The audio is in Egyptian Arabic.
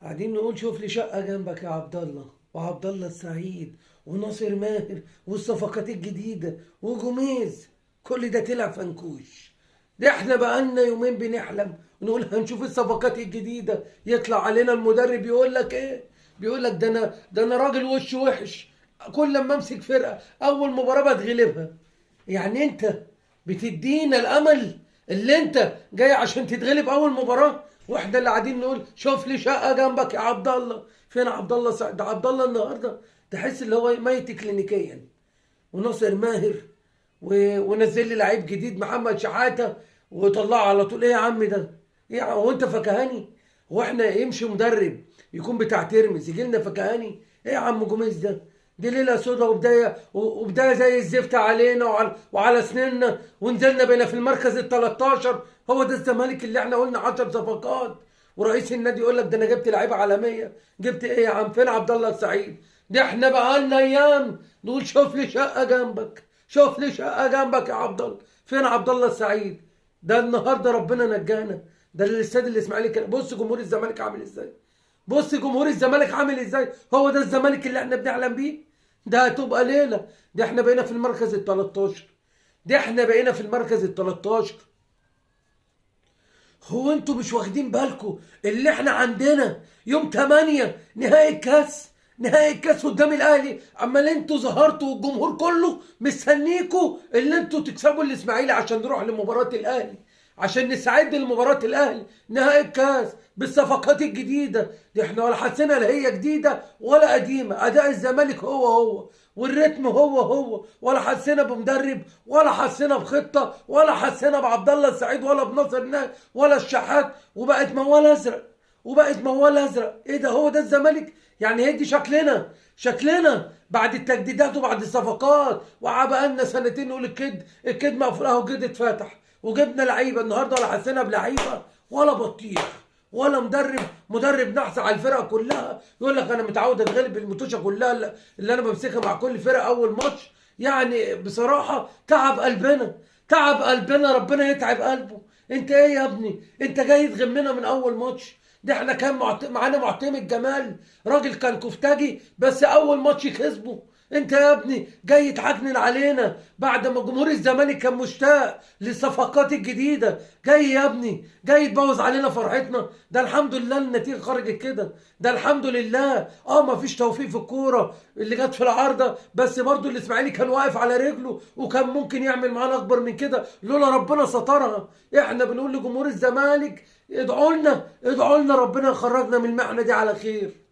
قاعدين نقول شوف لي شقة جنبك يا عبد الله، وعبد الله السعيد وناصر ماهر والصفقات الجديدة وجوميز، كل ده طلع فنكوش. ده احنا بقالنا يومين بنحلم ونقول هنشوف الصفقات الجديدة، يطلع علينا المدرب يقول لك ايه؟ بيقول لك ده انا راجل وش وحش، كل لما امسك فرقة اول مباراة بتغلبها. يعني انت بتدينا الامل اللي انت جاي عشان تتغلب اول مباراه، واحنا اللي قاعدين نقول شوف لي شقه جنبك يا عبد الله. فين عبد الله سعيد؟ ده عبد الله النهارده تحس اللي هو ميت كلينيكيا. وناصر ماهر ونزل لي لعيب جديد محمد شحاته وطلعه على طول. ايه يا عم ده؟ ايه هو انت فكهاني؟ هو احنا يمشي مدرب يكون بتاع ترمز يجي لنا فكهاني؟ ايه يا عم جوميز ده؟ دي ليلة سودا وبداية زي الزفت علينا وعلى سنيننا، ونزلنا بينا في المركز ال 13. هو ده الزمالك اللي احنا قلنا 10 صفقات، ورئيس النادي يقول لك ده انا جبت لعيبة عالمية. جبت ايه يا عم؟ فين عبد الله السعيد؟ ده احنا بقالنا ايام نقول شوف لي شقه جنبك، شوف لي شقه جنبك يا عبد الله. فين عبد الله السعيد؟ ده النهارده ربنا نجانا. ده الاستاد الاسماعيلي كان، بص جمهور الزمالك عامل ازاي، بص جمهور الزمالك عامل ازاي. هو ده الزمالك اللي احنا بنحلم بيه؟ ده هتبقى ليلة. ده احنا بقينا في المركز ال 13، ده احنا بقينا في المركز ال 13. هو انتوا مش واخدين بالكم اللي احنا عندنا يوم 8 نهائي الكاس، نهائي الكاس قدام الاهلي؟ عمال انتوا ظهرتوا والجمهور كله مستنيكوا اللي انتوا تكسبوا الاسماعيلي عشان نروح لمباراة الاهلي، عشان نستعد لمباراة الاهلي نهائي الكاس بالصفقات الجديدة. دي احنا ولا حسينا لا هي جديدة ولا قديمة، اداء الزمالك هو هو والريتم هو هو، ولا حسينا بمدرب ولا حسينا بخطة ولا حسينا بعبد الله السعيد ولا بناصر ناهي ولا الشحات، وبقت موال ازرق، وبقت موال ازرق. ايه ده؟ هو ده الزمالك؟ يعني هي دي شكلنا، شكلنا بعد التجديدات وبعد الصفقات، وعبقالنا سنتين نقول الكد الكد مقفول، اهو الكد اتفتح وجبنا لعيبة. النهارده ولا حسينا بلعيبه ولا بطيخ ولا مدرب، مدرب نحس على الفرقة كلها، يقول لك انا متعود اتغلب المتوشه كلها اللي انا بمسكها مع كل فرقه اول ماتش. يعني بصراحة تعب قلبنا، تعب قلبنا، ربنا يتعب قلبه. انت ايه يا ابني؟ انت جاي تغمنا من اول ماتش؟ ده احنا كان معانا معتمد جمال، راجل كان كفتاجي بس اول ماتش كسبه. انت يا ابني جاي تحكنن علينا بعد ما جمهور الزمالك كان مشتاق للصفقات الجديدة، جاي يا ابني جاي تبوظ علينا فرحتنا. ده الحمد لله النتيجة خرجت كده، ده الحمد لله. ما فيش توفيق في الكورة اللي جت في العارضة، بس برضو الاسماعيلي كان واقف على رجله وكان ممكن يعمل معانا اكبر من كده لولا ربنا سترها. احنا بنقول لجمهور الزمالك ادعوا لنا، ادعوا لنا ربنا يخرجنا من المحنة دي على خير.